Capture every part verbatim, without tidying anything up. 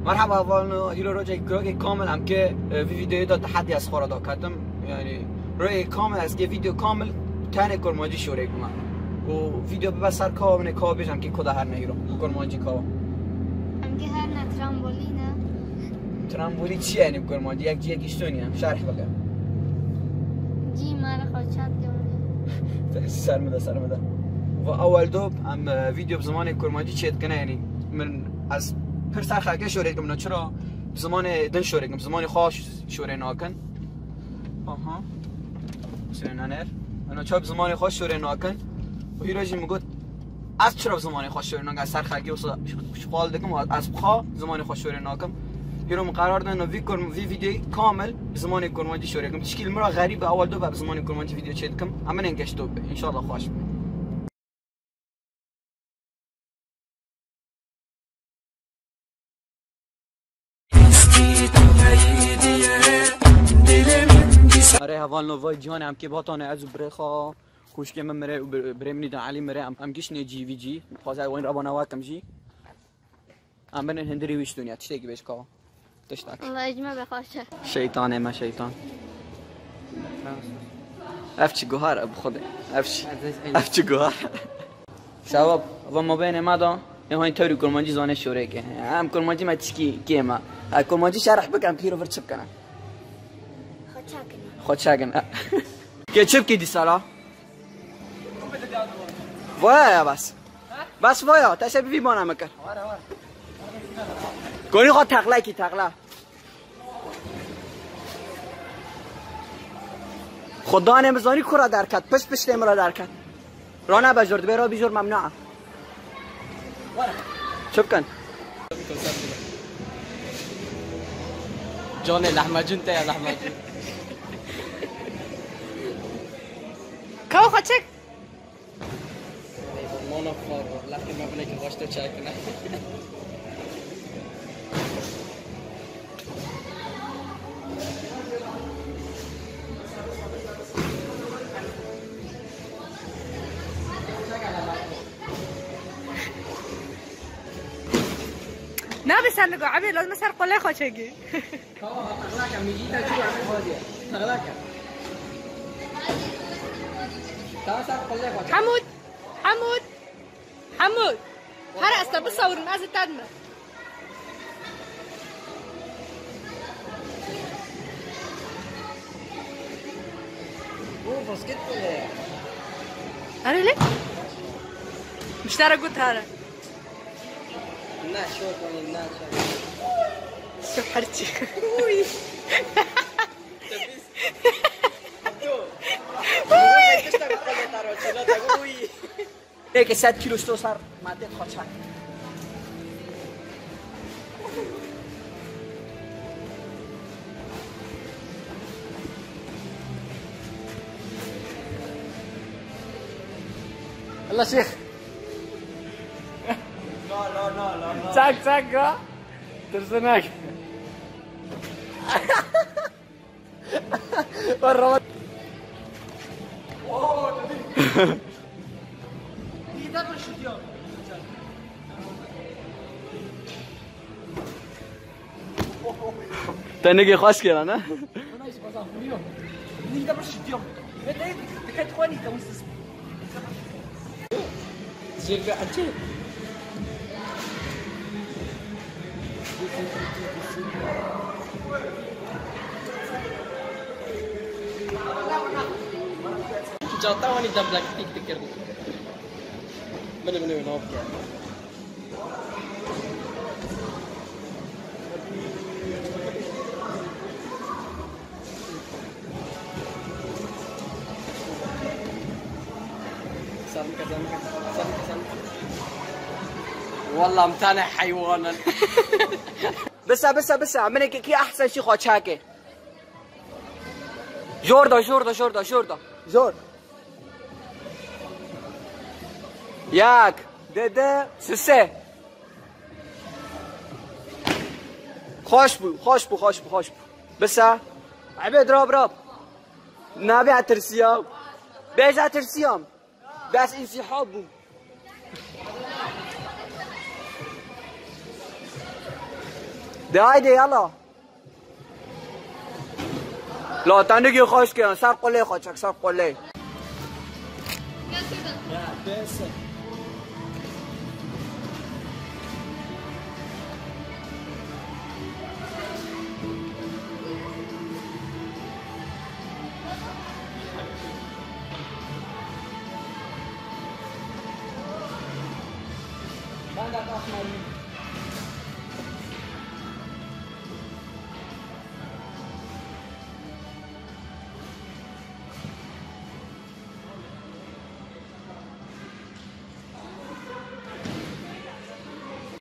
Merhaba, hevalno, îro rojek, rojek kamil em kê, e, vî vîdeoyê de tehedî ez xwe re daketim. Yanî, rojek kamil ez kê vîdeo kamil tenê kurmancî şorê bime. Û vîdeo bibe ser kawa, min ê kawa bêjim kê ku de herne îro. Kurmancî kawa. Em kê herne trambolîne. Trambolî çi ye yanî bi kurmancî? Yek cihek îştûnî ye. Şerh bike. Cî me re xwe çat kewne. Ser min de, ser min de. Ve ewel do em, e, vîdeo bi zimanê kurmancî çêdikine yanî. Min ez pir ser xelkê şorê dikim, çira bi zimanê din şorê dikim, bi zimanê xwe ş-, şorê nakin. Aha. Şorê naner. Ena çawa bi zimanê xwe şorê nakin. Û hîro jî min got, ez çira bi zimanê xwe şorê nakim, ez ser xelkê wisa xal dikim, ez bi xwe zimanê xwe şorê nakim. Hîro min qerar da, vî kurm-, vî vîdyoyê kamil bi zimanê kurmancî şorê dikim. Tişkî li min re xerîb e, ewel do be bi zimanê kurmancî vîdyo çêdikim. Em binên geşto be. Înşallah xweş be. Erê hevalno, vay cîhanê, em kê batane, ez û birê xwe, xwişkê min mire û bir-, birê min î de Elî mire, em, em giştine cî vî cî, xwaze wan re bana wakim jî. Em binin hindirî wî ji dinya, tiştekî bêj kawa. Tiştek. Allah ecme be xaşe. Şeytanê me şeytan. Ev çi guhar e bi Xwedê. Ev çi, ev çi guhar. Şewab, va mabênê me da, ê hên tewrî kurmancî zane şoreke. Em kurmancî me tişkî kêm e. E, kurmancî şerh bikin, pîro vir çi bikene. Xwe çakin. Xwe çakin. Kê çi bikî dîsa la? Vaya ya bas. Bas vaya, te şe bi vî bana me kir. Konî xwe teqlekî teqle. Xudanê min zanî kura derket, pişt piştê min re derket. Rane be jor, dibê re bijor memnû e. Çi bikin? Canê lehmecûn te ye, lehmecûn. Kaw xwe çek. Mana xwe, lehkê me binekî xweş te çekine. Nabe sen digo, abi, lazim ser qolê xwe çekî. Tamam, teqlaka, mijî te çi var, ne xwediye? Teqlaka. Tamam, sen qolê xwe çek. Hemûd, Hemûd, Hemûd. Her ez te bisewirim, ez ê te dime. Bu basketbol ya. Erê lê? Miştara got here. Ne, şok, ne, şok. Şok herçi. Uy. Abdû. Uy. Kişta bi qolê te re çêla te, uy. Yekê sed kîlo sto ser madê xwe çak. Allah şêx. No, no, no, no, no. Çak, çak, ya. Tirsinek. Merhaba. Te nigê xweş kira, ne? Zirve açık. Cata wanî demlek tîk dikir. Min min nav kir. Walla em tane heywanin. Bisa, bisa, bisa. Min ê kî ehsen şî xwe çakê. Jor da, jor da, jor da, jor da. Jor. Yek, dede, sise. Xweş bû, xweş bû, xweş bû, xweş bû. Bisa. Ebed rab rab. Nabe etirsiyam. Bêje etirsiyam. Bes însîhab bû. De haydi yala. La tenigî xweş kirin, ser qulê xwe çek, ser qulê.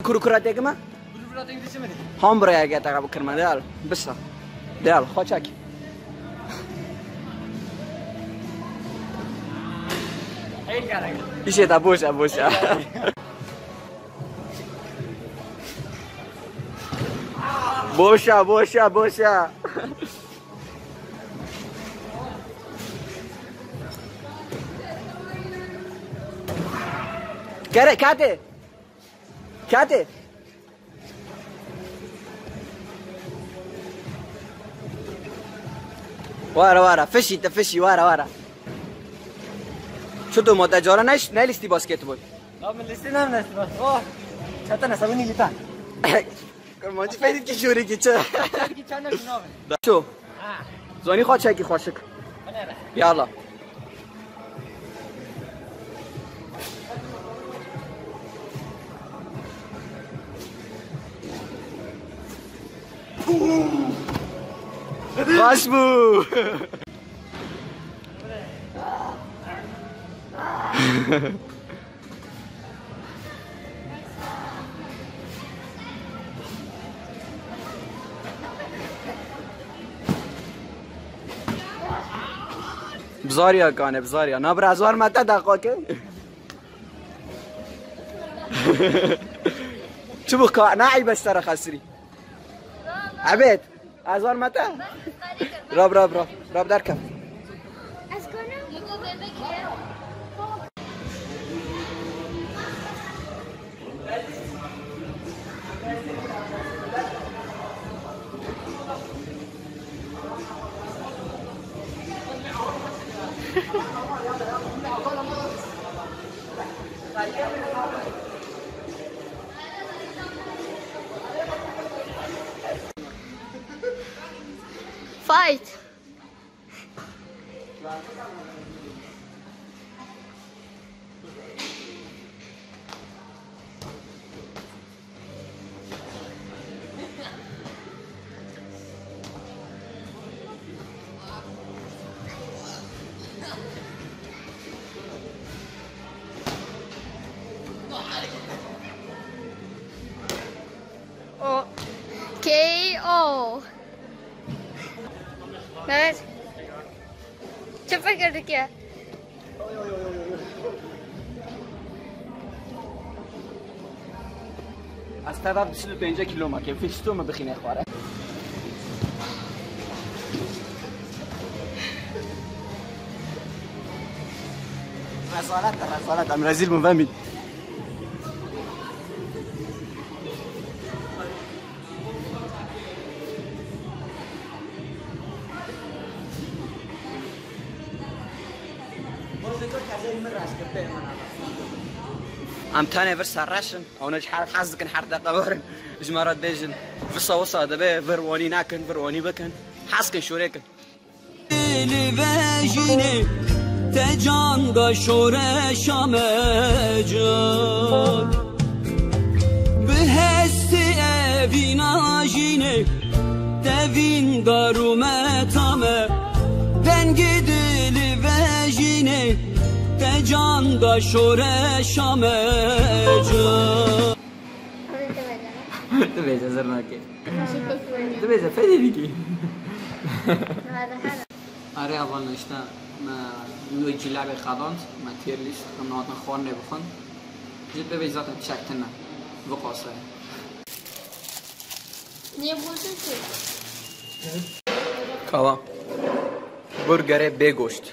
Kuru kura têkime? Kuru kura têkime? Han buraya gel taka bu kırma, del. Bisa. Del, xoçak. İşte da boşa, boşa. Boşa, boşa, boşa. Kere, kate. Kate. Wara, wara, fişî, te fişî, wara, wara. Çutu ma te cara neş-, nelîstî basketbol? Ya min lîstî nem neşt bas. Oh. Çete ne sabunî lîtan. Kurmancî fedî ki şûrî ki çi? Ki çane şuna be. Ço. Ha. Zonî xwe çekî xweşik. Yala. Baş bû. Bizariya kane, bizariya. Na bira, zor mete deqa ke. Çi bu ka? Ne eybe sere xesirî? Ebed. Azar mete. Rab, rab, rab. Rab derkev. Fight. O. K O. Mehmet. Çi fikir dike? Ez teva bîst û pênc kilo me, kêfê çito me bixîne xware. Rezalet e, rezalet. Em rezîl bûn vemî. Em tenê vir serreş in. Ew ne ji her hez dikin, her deqe werin. Ji me re dibêjin. Wisa, wisa dibe vir wanî nekin, vir wanî bikin. Hez kin, şûrê kin. Li vejînê te can da şoreşa me can. Bi hestê evîna jînê te vîndar û meta me. Dengê dilî vejînê te can da şoreşa me can. Dibêje zirnakê. Dibêje fedî dikî. Are avan işte me nû cilabê xedand, me tier list, em hatin xwarinê bixwin. Ji bibê zaten çek tune. Viqase. Niye bozdun ki? Kava. Burgerê bê goşt.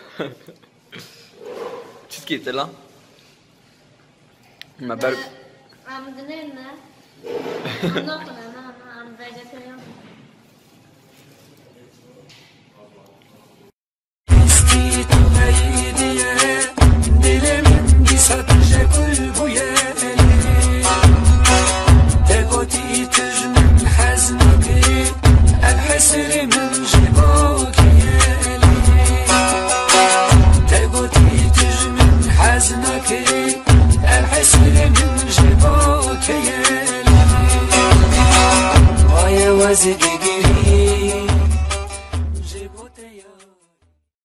Çitkî tila. Me ber... Em dinê ne? Em naxwine, na, na, em ve... Destî tu xeyîdiye, dilê min dîsa tije kul bûye. Te gotî tu ji min hez nakî, ev hesirê min ji bo kê ye? Te gotî tu ji min hez nakî, ev hesirê min ji bo kê ye? Aye wezî